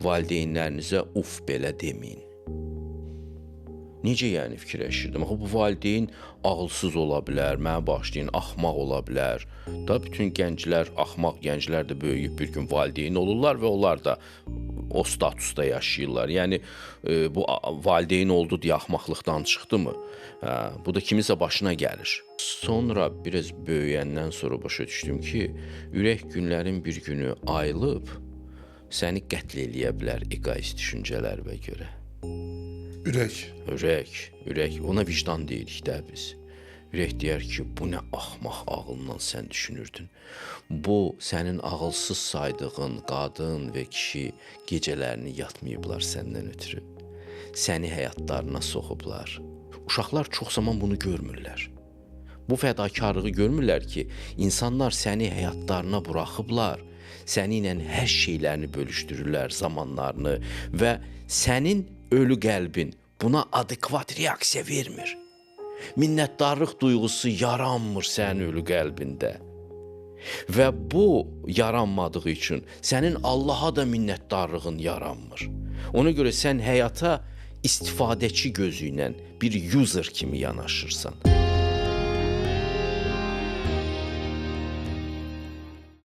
Valideynlərinizə uf belə deməyin. Necə yəni fikirləşirdim? Axı bu valideyn ağılsız ola bilər, mənə bağışlayın, axmaq ola bilər. Da bütün gənclər, axmaq gənclər də böyüyüb bir gün valideyn olurlar və onlar da o statusda yaşayırlar. Yəni bu valideyn oldu deyə axmaqlıqdan çıxdımı? Hə, bu da kiminsə başına gəlir. Sonra biraz böyüyəndən sonra başa düşdüm ki, ürək günlərin bir günü ayılıb səni qətl eləyə bilər egoist düşüncələrinə görə. Ürək. Ürək, ürək, ona vicdan deyirik də biz. Ürək deyər ki, bu nə axmaq ağılla sən düşünürdün. Bu sənin ağılsız saydığın qadın və kişi gecələrini yatmayıblar səndən ötürü. Səni həyatlarına soxublar. Uşaqlar çox zaman bunu görmürlər. Bu fədakarlığı görmürlər ki, insanlar səni həyatlarına buraxıblar, səni ilə hər şeylərini bölüşdürürlər, zamanlarını və sənin ölü qəlbin buna adekvat reaksiya vermir. Minnətdarlıq duyğusu yaranmır sənin ölü qəlbində. Və bu yaranmadığı üçün sənin Allaha da minnətdarlığın yaranmır. Ona görə sən həyata istifadəçi gözü ilə bir user kimi yanaşırsan.